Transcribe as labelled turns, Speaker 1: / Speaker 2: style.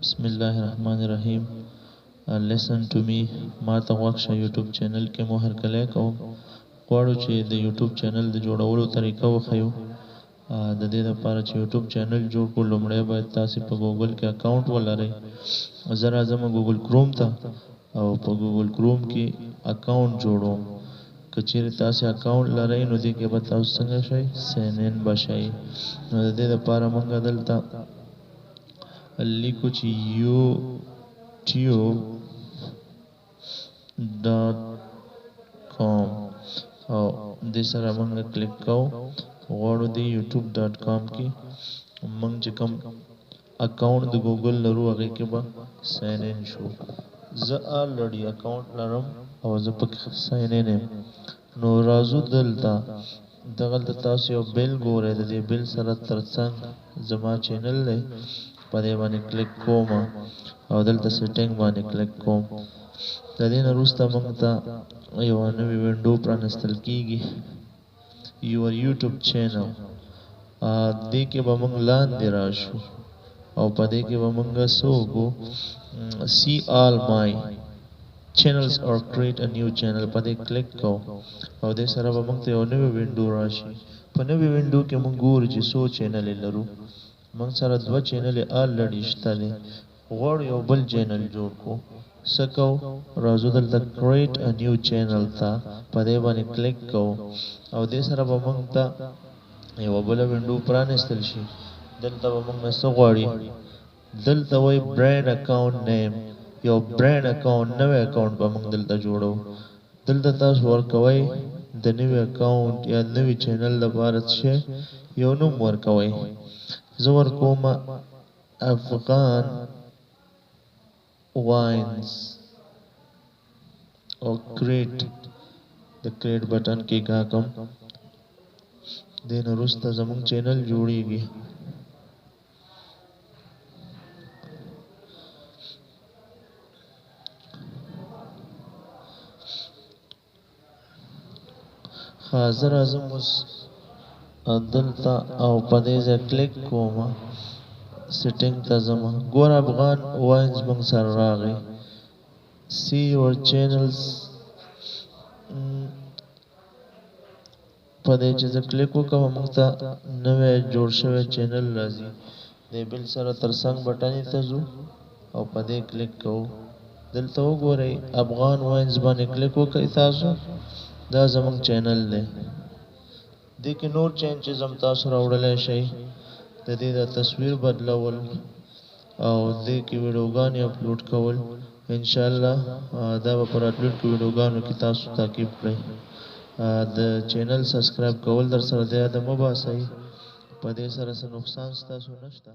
Speaker 1: بسم الله الرحمن الرحیم. Listen to me، ما ته غوږ شه یوټیوب چینل کې مو هرکلی کوم. غواړو چې د یوټیوب چینل د جوړولو طریقه وښیو. د دې لپاره چې یوټیوب چینل جوړ کړو، لومړی باید تاسو په ګوګل کې اکاونټ ولرئ. زه راځم ګوګل کروم ته او په ګوګل کروم کې اکاونټ جوړوم. که چیرې تاسو اکاونټ لرئ، نو دې کې به تاسو څنګه شئ؟ sign in به شئ. نو د دې لپاره موږ دلته لیکو چې youtube.com او دې سره موږ کلیک کوو. غواړو د youtube.com کې موږ چې کوم اکاونټ د ګوګل لرو، هغې کې به sign in شو. زه already اکاونټ لرم او زه پکې sign in یم. نو راځو دلته، دغلته تاسو یو bell ګورئ، د دې bell سره ترڅنګ زما چینل دی. په دې باندې کلیک کوم او دلته setting باندې کلیک کوم. د دې نه وروسته موږ ته یوه نوې window پرانیستل کیږي، your YouTube channel. دې کې به موږ لاندې راشو او په دې کې به موږ څه وکړو؟ See all my channels or create a new channel، په دې کلیک کوو او دې سره به موږ ته یو نوې window راشي. په نوې window کې موږ ګورو چې څو چینل لرو. موږ سره دوه چینل already شته دی. غواړو یو بل چینل جوړ کړو. څه کوو؟ راځو دلته create a new channel ته، په دې باندې کلیک کوو او دې سره به موږ ته یوه بله window پرانیستل شي. دلته به موږ نه څه غواړي؟ دلته وایي brand account name، یو brand account، نوی اکاونټ به موږ دلته جوړو. دلته تاسو ورکوئ د نوي اکاونټ یا نوي چینل لپاره څه یو نوم ورکوئ. زه ورکوم افغان واینز او create، د create button کې کاږم. دې نه وروسته زموږ چینل جوړیږي. ښه، زه راځم اوس دلته او په دې ځای کلیک کوم، setting ته ځم. ګوره، افغان واینز موږ سره راغی. See your channels، په دې چې زه کلیک وکړم، موږ ته نوی جوړ شوی چینل راځي. د bell سره ترڅنګ بټنې ته ځو او په دې کلیک کوو. دلته وګورئ، افغان واینز باندې کلیک وکړئ تاسو. دا زموږ چینل دی. دې کې نور changes هم تاسو راوړلی شئ، د دې د تصویر بدلول او دې کې ویډیوګانې اپلوډ کول. انشاءالله دا به په راتلونکو ویډیوګانو کې تاسو تعقیب کړئ. د چینل subscribe کول در سره د یاده مه باسئ. په دې سره څه نقصان ستاسو نشته.